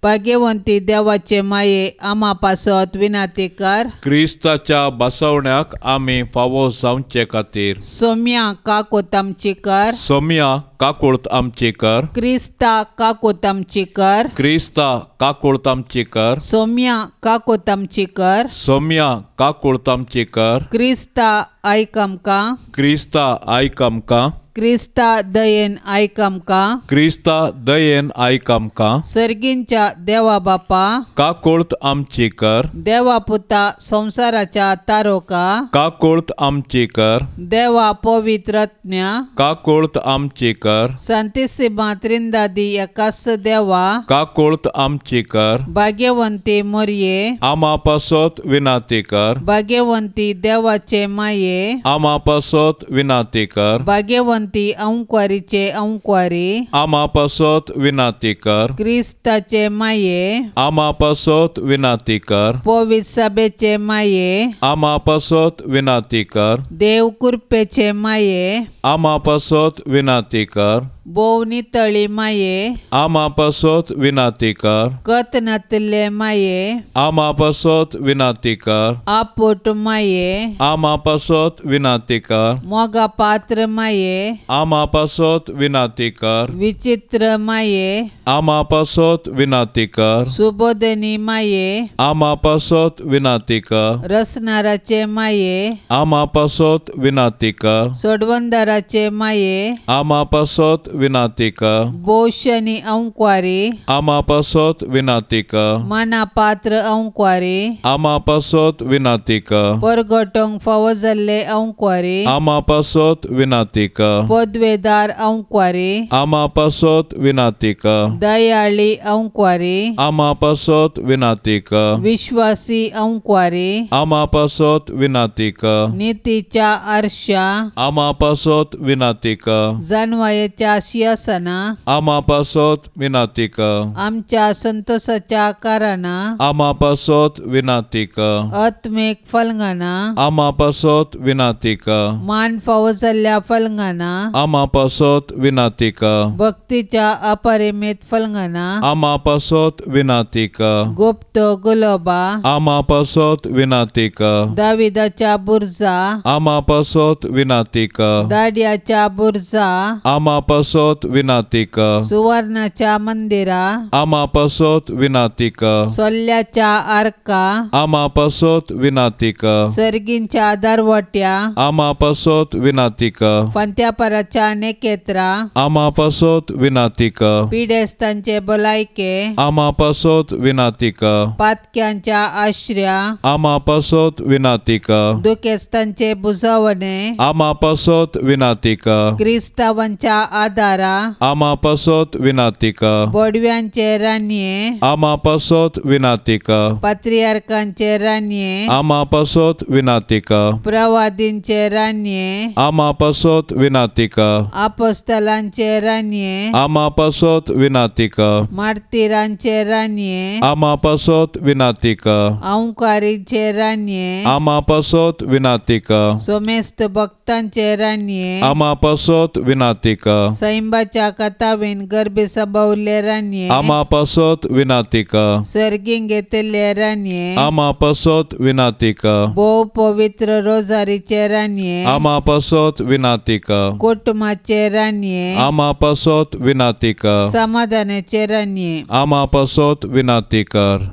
भाग्यवंती देवाचे माये, आमा पासत विनंती कर. क्रिस्ताच्या बसवण्याक आमी फावो जावचे खातीर सोम्या काकूत आमची कर. सोम्या काकूळत आमची कर. क्रिस्ता काकूत आमची कर. क्रिस्ता काकूळत आमची कर. सोम्या काकूत आमची कर. सोम्या काकूळत आमची कर. क्रिस्ता आयक आमकां. क्रिस्ता आयक आमकां. क्रिस्ता दयेन आयक आमकां. क्रिस्ता दयेन आयक आमकां. सर्गींच्या देवा बापा, काकूळत आमची कर. देवा पुता संवसाराच्या तारोका, काकूळत आमची कर. देवा पवित्रत्म्या, काकूळत आमची कर. सांतिसिमा त्रिंदादी एकास देवा, काकूळत आमची कर. भाग्यवंती मोरये, आमा पासत विनंती कर. भाग्यवंती देवाचे माये, आमा पासत विनंती कर. भाग्यवंती अंकवारीचे अंकवारी, आमा पासत विनंती कर. क्रिस्ताचे माये, आमा पासत विनंती कर. पवित्र सभेचे माये, आमा पासत विनंती कर. देव कृपेचे माये, आमा पासत विनंती कर. भोव नितळी माये, आमा पासत विनंती कर. कत नातिल्ले माये, आमा पासत विनंती कर. आपोट माये, आमा पासत विनंती कर. मोगा पात्र माये, आमा पासत विनंती कर. विचित्र माये, आमा पासत विनंती कर. सुबोधनी माये, आमा पासत विनंती कर. रसनाराचे माये, आमा पासत विनंती कर. सोडवंदाराचे माये, आमा पासत विनंती कर. भोवशनी अंकवारी, आमा पासत विनंती कर. मना पात्र अंकवारी, आमा पासत विनंती कर. परगटोंक फावो जाल्ले अंकवारी, आमा पासत विनंती कर. पदवेदार अंकवारी आमा पासत विनाती कर। दयाळी अंकवारी आमा पासत विनाती कर। विश्वासी अंकवारी आमा पासत विनाती कर। नीतीच्या आरशा आमा पासत विनाती कर। जानवायेच्या शियासना आमा पासत विनाती कर। आमच्या संतोषाच्या कारणा आमा पासत विनाती कर। आत्मिक फलंगाना आमा पासत विनाती कर। मान फावो जाल्ल्या फलंगाना आमा पासत विनाती कर। भक्तीच्या अपरिमित फलंगाना आमा पासत विनाती कर। गुप्त गुलोबा आमा पासत विनाती कर। दाविदाच्या बुर्जा आमा पासत विनाती कर। दाड्याच्या बुर्जा आमा पासत विनाती कर। सुवर्णाच्या मंदिरा आमा पासत विनाती कर। सोल्ल्याच्या आर्का आमा पासत विनाती कर। सर्गींच्या दरवट्या आमा पासत विनाती कर। फांत्यापराच्या नेकेत्रा आमा पासत विनाती कर। पिडेस्तांचे भलायके आमा पासत विनाती कर। पातक्यांच्या आश्र्या आमा पासत विनाती कर। दुखेस्तांचे बुजवणे आमा पासत विनाती कर। क्रिस्तावांच्या आदारा आमा पासत विनाती कर। बोडव्यांचे रानये आमा पासत विनाती कर। पात्रियार्कांचे रानये आमा पासत विनाती कर। प्रवादींचे रानये आमा पासत विनाती कर। आपोस्तलांचे रानये आमा पासत विनाती कर। मार्तीरांचे रानये आमा पासत विनाती कर। अंकारीचे रानये आमा पासत विनाती कर। सोमेस्त भक्तांचे रानये आमा पासत विनाती कर। सैंबाच्या कथावीन गर्भे संभवले रानये आमा पासत विनाती कर। सर्गीं घेतिल्ले रानये आमा पासत विनाती कर। भोव पवित्र रोजारीचे रानये आमा पासत विनाती कर। कुटुंबाचे रानये आमा पासत विनाती कर। समाधानाचे रानये आमा पासत विनाती कर।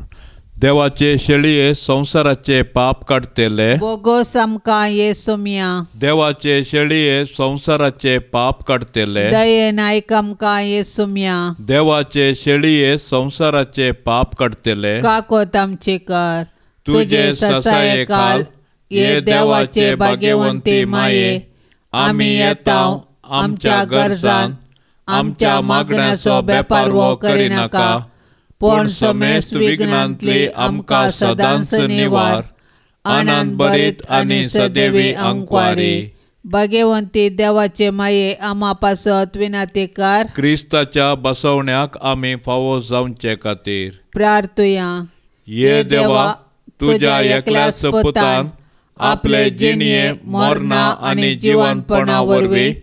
देवाचे शेळये संवसाराचे पाप काडटले बोगोस आमकां येसुमिया। देवाचे शेळये संवसाराचे पाप काडटले दयेन आयक आमकां येसुमिया। देवाचे शेळये संवसाराचे पाप काडटले काकोत आमची कर। तुजे ससाये खाल ये देवाचे भाग्यवंती माये आमी येता आमच्या गरजान आमच्या मागण्याचो बेपारवो करिनाका पूण समेस्त विघ्नांतली आमकां सदांच निवार। आनंद भरीत आनी सदैवी अंकवारी। भाग्यवंती देवाचे माये आमा पासत विनाती कर। क्रिस्ताच्या बसवण्याक आमी फावो जावचे खातीर प्रार्थुया। ये देवा तुज्या एकल्याच पुतान आपले जिणये मरणा आनी जिवनपणा वरवीं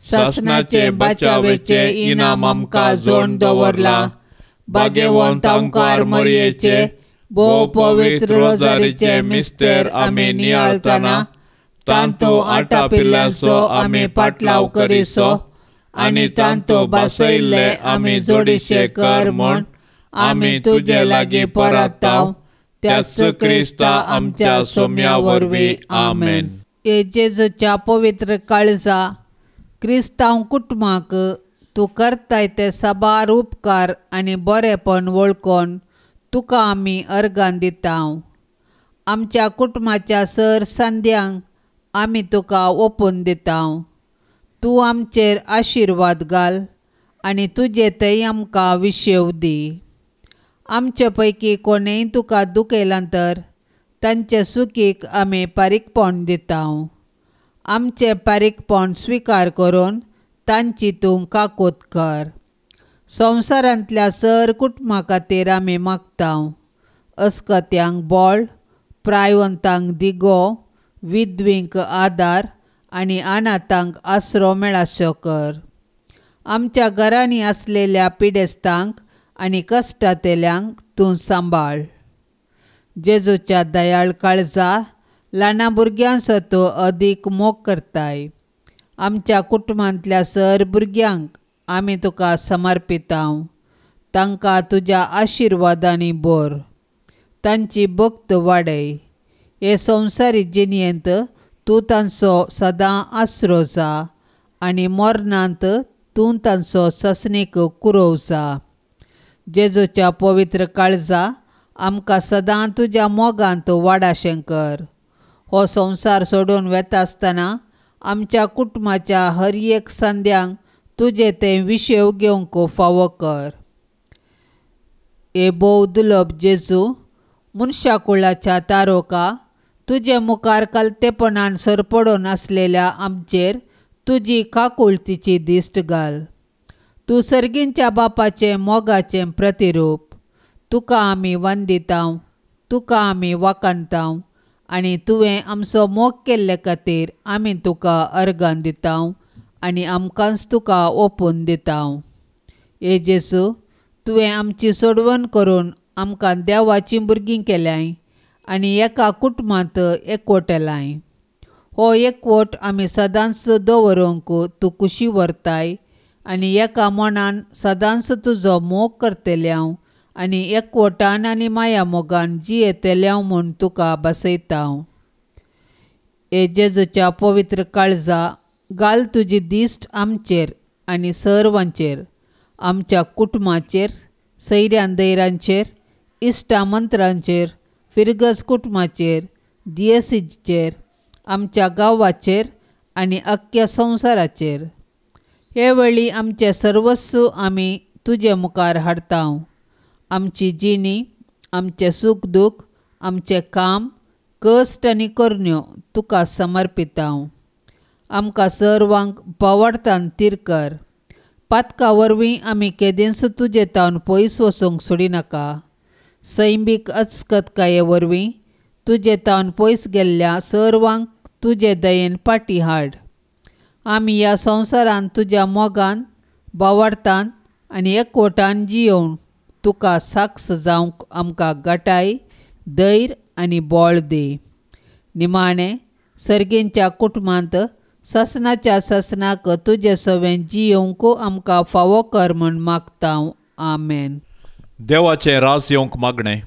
सासणाचे बचावेचे इनाम आमकां जोड दवरला। भाग्यवंत अंकार मरयेचे भोव पवित्र रोजारीचे मिस्तेर आमी नियाळतना तांतू आटापिल्ल्यांचो आमी पाटलाव करिसो आनी तांतू बसयल्ले आमी जोडीशे कर म्हूण आमी तुजे लागीं परताव त्याच क्रिस्ता आमच्या सोम्या वरवीं आमेन। हे जेजूच्या पवित्र काळजा क्रिस्तांव कुटुंबाक तूं करताय ते साबार उपकार आनी बरेपण वळखून तुका आमी अर्गां दिता। आमच्या कुटुंबाच्या सर संद्यांक आमी तुका ओपून दिता। तूं आमचेर आशिर्वाद घाल आनी तुजे थंय आमकां विशेव दी। आमचे पैकी कोणेय तुका दुखयलां तर तांचे सुखीक आमी पारीकपण दिता। आमचें पारीकपण स्विकार करून तांची तूं काकूत कर। संवसारांतल्या सर कुटुंबा खातीर आमी मागता। अस्कत्यांक बळ, प्रायवंतांक दिगो, विधवींक आदार आनी अनाथांक आसरो मेळासो कर। आमच्या घरांनी आसलेल्या पिडेस्तांक आनी कश्टांतल्यांक तूं सांबाळ। जेजूच्या दयाळ काळजा ल्हाना भुरग्यांचो तूं अदीक मोग करताय। आमच्या कुटुंबांतल्या सर भुरग्यांक आमी तुका समर्पिता। तांकां तुज्या आशिर्वादांनी भर, तांची भक्त वाडय। हे संवसारी जिणेंत तूं तांचो सदां आसरो जा आनी मरणांत तूं तांचो सासणीक कुरोव जा। जेजूच्या पवित्र काळजा आमकां सदां तुज्या मोगांत वाडाशें कर। हो संवसार सोडून वेता आसतना आमच्या कुटुंबाच्या हर एक संद्यांक तुजें तें विशेव घेवंक फावो कर. हे भोव दुलभ जेजू, मनशा कुळाच्या तारोका, तुजे मुखार कलतेपणान सरपडून आसलेल्या आमचेर तुजी काकुळतीची दिश्ट घाल. तूं सर्गींच्या बापाचें मोगाचें प्रतिरूप. तुका आमी वंदितांव, तुका आमी वाखाणतांव आनी तुवें आमचो मोग केल्ले खातीर आमी तुका अर्गां दितांव आनी आमकांच तुका ओपून दितांव. हे जेजू, तुवें आमची सोडवण करून आमकां देवाचीं भुरगीं केल्यांय आनी एका कुटुंबांत एकवटेलाय. हो एकवट आमी सदांच दवरूंक तूं खुशी व्हरताय आनी एका मनान सदांच तुजो मोग करतल्यांव आनी एकवटान आनी माया मोगान जियेतल्यांव म्हूण तुका बसयता. हे जेजूच्या पवित्र काळजा, घाल तुजी दिश्ट आमचेर आनी सर्वांचेर, आमच्या कुटुंबाचेर, सैऱ्यां दैरांचेर, इश्टा मंत्रांचेर, फिरगज कुटुंबाचेर, दियेसीचेर, आमच्या गांवाचेर आनी अख्ख्या संवसाराचेर. हे वेळी आमचें सर्वस्व आमी तुजे मुखार हाडता. आमची जिणी, आमचें सूख दूख, आमचें काम, कश्ट आनी करण्यो तुका समर्पिता. आमकां सर्वांक पवाडतान तीर कर. पातका वरवीं आमी केदेंच तुजे तावन पयस वचूंक सोडिनाका. सैमीक अचकतकाये वरवीं तुजे तावन पयस गेल्ल्या सर्वांक तुजे दयेन पाटी हाड. आमी ह्या संवसारांत तुज्या मोगान, बावार्थान आनी एकवटान जियोवन तुका साक्ष जावंक आमकां गटाय, धैर्य आनी बळ दी. निमाणें सर्गींच्या कुटुंबांत सासणाच्या सासणाक तुजे सवें जियोवंक आमकां फावो कर म्हूण मागता. आमेन. देवाचें राज येवंक मागणें.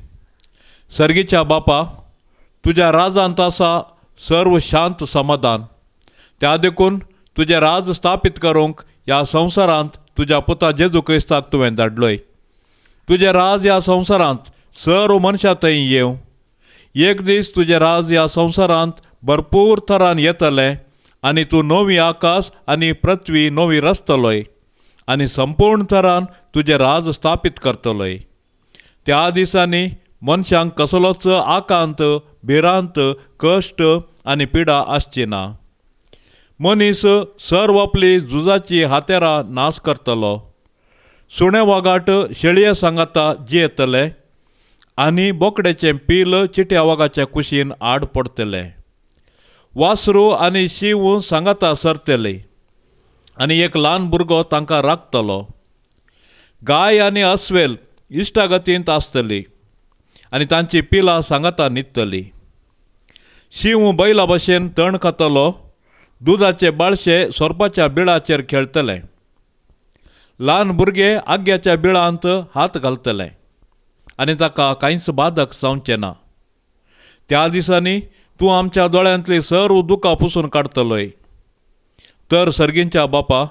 सर्गीच्या बापा, तुज्या राजांत आसा सर्व शांत समाधान. त्या देखून तुजें राज स्थापीत करूंक ह्या संवसारांत तुज्या पुता जेजू क्रिस्ताक तुवें धाडलोय. तुजें राज ह्या संवसारांत सर्व मनशां थंय येवं. एक दीस तुजें राज ह्या संवसारांत भरपूर थरान येतलें आनी तूं नवी आकाश आनी पृथ्वी नवी रचतलोय आनी संपूर्ण थरान तुजें राज स्थापीत करतलोय. त्या दिसांनी मनशांक कसलोच आकांत, भिरांत, कश्ट आनी पिडा आसची ना. मनीस सर्व आपली झुजाची हातेरां नाश करतलो. सुणे वागाट शेळये सांगाता जियेतले आनी बोकडेचें पील चिट्या वागाच्या कुशीन आड पडटलें. वासरू आनी शींव सांगाता सरतले आनी एक ल्हान भुरगो तांकां राखतलो. गाय आनी अस्वेल इश्टागतींत आसतली आनी तांची पिलां सांगाता न्हिदतली. शींव बैला भशेन तण खातलो. दुदाचे बाळशे सोरपाच्या बिळाचेर खेळटले. ल्हान भुरगे आग्याच्या बिळांत हात घालतले आनी ताका कांयच बादक जावचें ना. त्या दिसांनी तूं आमच्या दोळ्यांतली सर्व दुकां पुसून काडटलोय. तर सर्गींच्या बापा,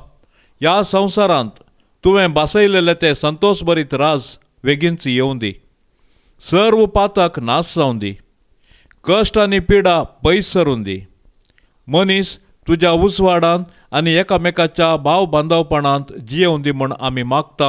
ह्या संवसारांत तुवें भासयलेलें तें संतोश भरीत राज वेगींच येवं दी. सर्व पातक नाश जावं दी. कश्ट आनी पिडा पयस सरून दी. मनीस तुज्या उजवाडांत आनी एकामेकाच्या भाव बांदवपणांत जियेवं दी म्हूण आमी मागता.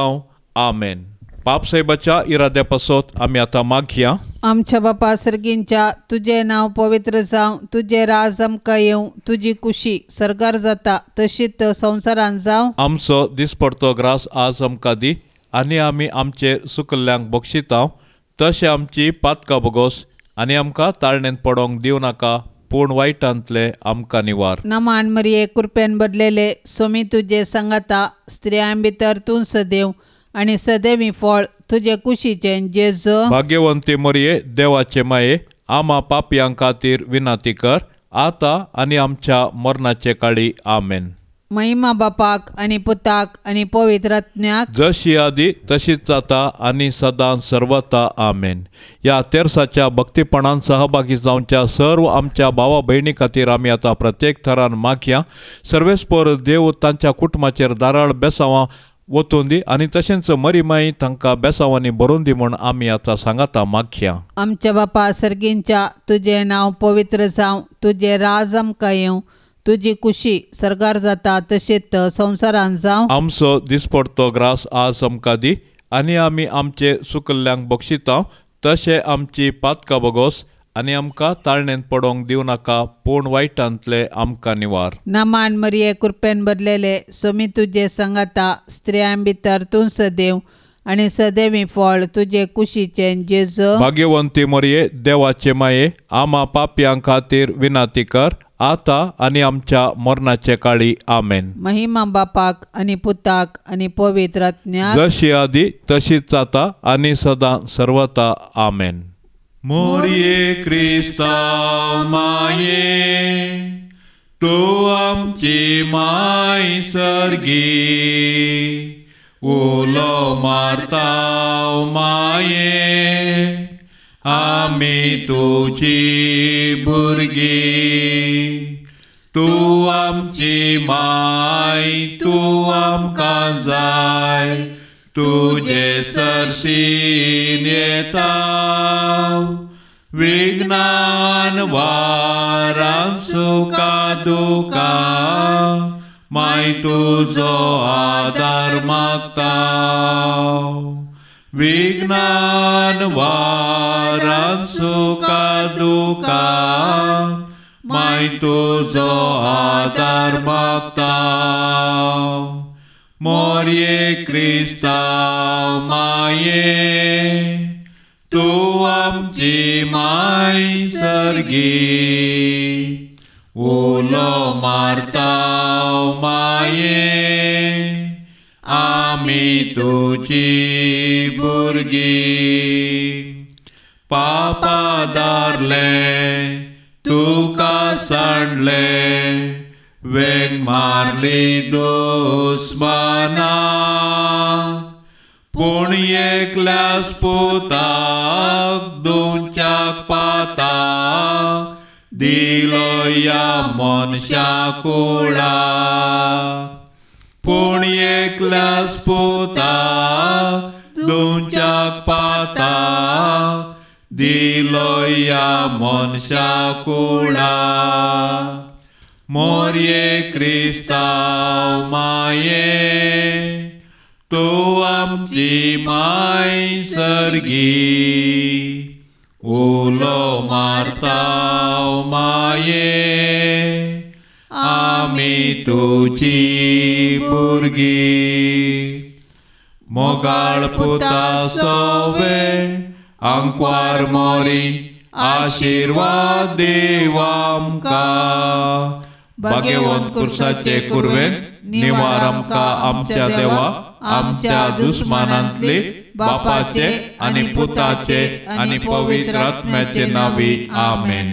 आमेन. बापसाहेबाच्या इराद्या पासत आमी आतां मागया. आमच्या बापा सर्गींच्या, तुजें नांव पवित्र जावं, तुजें राज आमकां येवं, तुजी कुशी सर्गार जाता तशीच संवसारांत जावं. आमचो दिसपडतो ग्रास आज आमकां दी आनी आमी आमचे सुकल्ल्यांक बक्षिता तशें आमची पातकां बोगोस आनी आमकां ताळणेंत पडोंक दिवं नाका, पूण वायटांतले आमकां निवार. नमान मरिये, कृपेन बदलेले, सोमी तुजे सांगाता, स्त्रियां भितर तूं सदैव आनी सदैवी फळ तुजे कुशीचें जेजू. भाग्यवंती मरिये, देवाचे माये, आमा पापयां खातीर विनंती कर आतां आनी आमच्या मरणाचे काळी. आमेन. महिमा बापाक आनी पुताक आनी पवित्र आत्म्याक, जशी आदी तशीच जाता आनी सदां सर्वता. आमेन. ह्या तेरसाच्या भक्तीपणान सहभागी जावच्या सर्व आमच्या भावा भयणी खातीर आमी आतां प्रत्येक थरान मागया. सर्वेस्पर देव तांच्या कुटुंबाचेर दाराळ बेसांवां वतून दी आनी तशेंच मरीमाई तांकां बेसांवांनी भरून दी म्हूण आमी आतां सांगाता मागया. आमच्या बापा सर्गींच्या, तुजें नांव पवित्र जावं, तुजें राज आमकां येवं, तुजी कुशी सरकार जाता तशेंच संवसारान जावं. आमचो दिसपडतो ग्रास आज आमकां दी आनी आमी आमचे सुकल्ल्यांक बक्षिता तशें आमची पातकां बगोस आनी आमकां ताळणेंत पडोवंक दिवं नाका पूण वायटांतले आमकां निवार. नमान मरिये कृपेन भरलेले सोमी तुजे सांगाता स्त्रियां भितर तूं सदैव आनी सदैवी फळ तुजे कुशीचें जेजू. भाग्यवंती मरिये देवाचे माये आमा पापयां खातीर विनाती कर आतां आनी आमच्या मरणाचे काळी. आमेन. महिमा बापाक आनी पुताक आनी पवित्र आत्म्याक जशी आदी तशीच जाता आनी सदां सर्वता. आमेन. मोरये क्रिस्तांव माये तूं आमची माय सर्गी उलो मारता माये आमी तुजी भुरगीं तूं आमची माय तूं आमकां जाय तुजे सरशीन येता विज्ञान वारां सुखा दुखा माय तुजो आदार मागता विज्ञान वारां सुखा दुखा माय तुजो आदार मागता. मोरये क्रिस्तांव माये तूं आमची माय सर्गी उलो मारता माये आमी तुजी भुरगीं पापा दारलें तुका सांडलें वेंग मारली दुस्माना पूण एकल्यास पुताक दोनच्या पाताक दिलो ह्या मनशा कुळाक पूण एकल्यास पुताक दोनच्या पाताक दिलो ह्या मनशा कुळाक. मोरये क्रिस्तांव माये तूं आमची माय सर्गी उलो मारता माये आमी तुजी भुरगीं मोगाळ पुता सोवे आंकवार मोरी आशिर्वाद देव आमकां भाग्यवंत कुर्साचे कुर्वेन निवार आमकां आमच्या देवा आमच्या दुस्मानांतले बापाचे आनी पुताचे आनी पवित्र आत्म्याचे नांवी. आमेन.